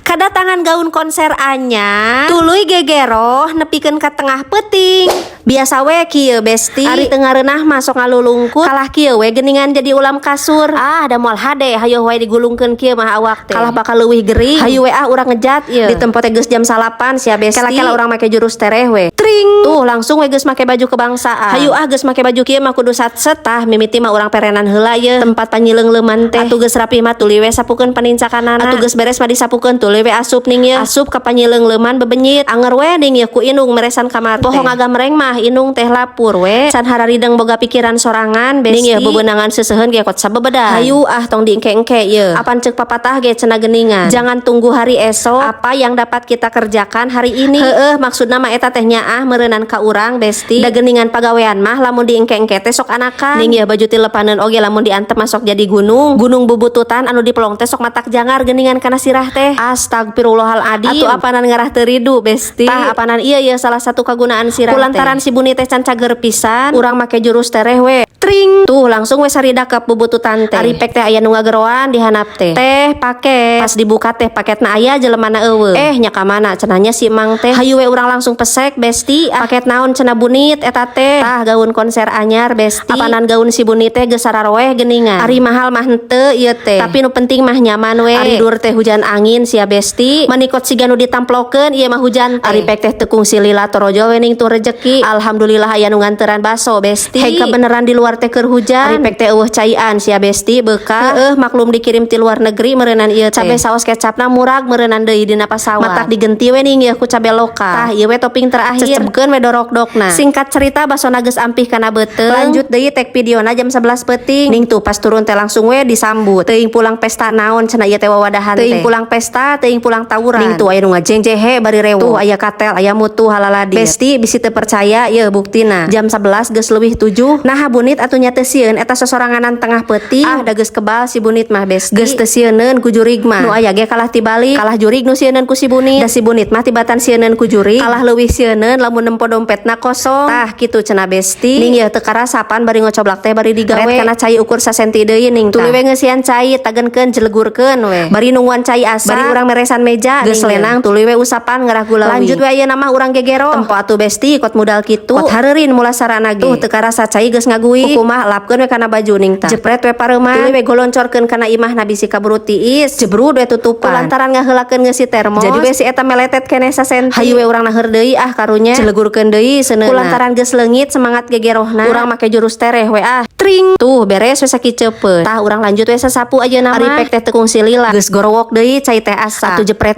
Kedatangan gaun konser anyar, tuluy gegeroh nepikeun ka tengah peuting. Biasa we kieu, Besti. Ari teu ngareunah mah sok ngalulungkut. Kalah kieu we geuningan jadi ulam kasur. Ah, da moal hade, hayoh wae digulungkeun kieu mah awak teh. Kalah bakal leuwih gering. Hayu we ah, urang ngejat ieu. Di tempo teh geus jam 9 sia, Besti. Kela-kela urang make jurus tereh we. Tring. Tuh, langsung we geus make baju kebangsaan. Hayu ah, geus make baju kieu mah kudu satset. Tah, mimiti mah urang perenan heula ye tempat panyileung-leuman teh. Atuh geus rapi mah tuluy we sapukeun panincakanana. Atuh geus beres mah disapukeun, tuluy we asup ning ye. Asup ka panyileung-leuman bebenyit. Anger we ning ye ku indung meresan kamar teh. Poho ngagamreng mah indung teh lapur we. Can hararideng boga pikiran sorangan, Besti. Ning ye bebenangan seseuheun ge kot sabebedan. Hayu ah, tong diengke-engke ye. Apan ceuk papatah ge cenah geuningan. Jangan tunggu hari esok, apa yang dapat kita kerjakan hari ini. Heeh, maksudna mah eta teh nyaah meureunan ka urang, Besti. Da geuningan pagawean mah lamun diengke-engke teh sok anakan. Ning ye baju tilepaneun oge lamun diantep masuk jadi gunung. Gunung bubututan anu dipelong teh sok matak jangar geuningan kana sirah teh. Astagfirullahaladzim. Atuh apanan ngarah teu ridu, Besti? Tah, apanan iya ya salah satu kagunaan sirah. Kulantaran si Buni teh can cager pisan, urang make jurus tereh we. Tring. Tuh, langsung we saridakep bubututan teh. Ari pek teh aya nu ngageroan di handap teh. Teh paket. Pas dibuka teh paketna aya, jelemana euweuh. Eh, nya ka mana cenah nya si Mang teh? Hayu we urang langsung pesek, Besti. Ah, paket naon cenah Bunit eta teh? Tah, gaun konser anyar, Besti. Apanan gaun si Bunit teh geus sararoeh geuningan. Ari mahal mah henteu ieu teh. Tapi nu penting mah nyaman we. Ari dur teh hujan angin sia, Besti. Manikot siga nu ditamplokeun ieu mah hujan teh. Ari pek teh teu kungsi lila torojol we ning tuh rejeki. Alhamdulillah aya nu nganteran baso, Besti. Hei, kebeneran di luar teh keur hujan. Ari pek teh euweuh caian sia, Besti, beukah. Heeh, maklum dikirim ti luar negeri meureunan ieu teh. Cabe saos kecapna murag meureunan deui dina pasawat. Matak digenti we ning ieu ku cabe lokal. Tah, ieu we topping terakhir. Cecebkeun we dorok-dokna. Singkat cerita basona geus ampih kana beuteung. Lanjut deui take videona jam 11 peuting. Ning tuh pas turun teh langsung we disambut. Teuing pulang pesta naon cenah ieu teh wawadahan teh. Teuing pulang pesta, teuing pulang tawuran. Ning tuh aya nu ngajengjehe bari rewo. Tuh aya katel, aya mutu halaladi. Besti, bisi teu percaya ye buktina. Jam 11 geus leuwih 7. Nah, Bunit atuh nya teu sieun eta sosoranganan tengah peuting. Ah, da geus kebal si Bunit mah, Besti. Geus teu sieuneun ku jurig mah. Nu aya ge kalah tibalik, kalah jurig nu sieuneun ku si Bunit. Da si Bunit mah tibatan sieuneun ku jurig, kalah leuwih sieuneun lamun nempo dompetna kosong. Tah, kitu cenah, Besti. Ning yeuh teu karasapan bari ngocoblak teh bari digawe. Kana cai ukur sasenti deui ning tah. Tuluy we ngeusian cai, tagenkeun jelegurkeun we. Bari nungguan cai asa, bari urang meresan meja. Geus lenang tuluy we usapan ngerah gulawi. Lanjut we ayeuna mah urang gegero. Tempo atuh, Besti, kot mudal kitu. Kot hareurin mulasarana ge. Tuh teu karasa cai geus ngagui. Kumaha lapkeun we kana baju ning tah. Jepret we pareuman. Tuluy we goloncorkeun kana imahna bisi kaburu tiis. Jebrud we tutupan. Kulantaran ngaheulakeun ngeusi termos. Jadi we si eta meletet keneh sasenti. Hayu we urang naheur deui ah karunya. Celegurkeun deui seuneuna. Kulantaran geus leungit semangat gegerohna. Urang make jurus tereh we ah. Tring. Tuh beres we sakicepeun. Tah, urang lanjut we sasapu aja nama. Ari pek teh teu kungsi lila. Geus gorowok deui cai teh asa. Atuh jepret.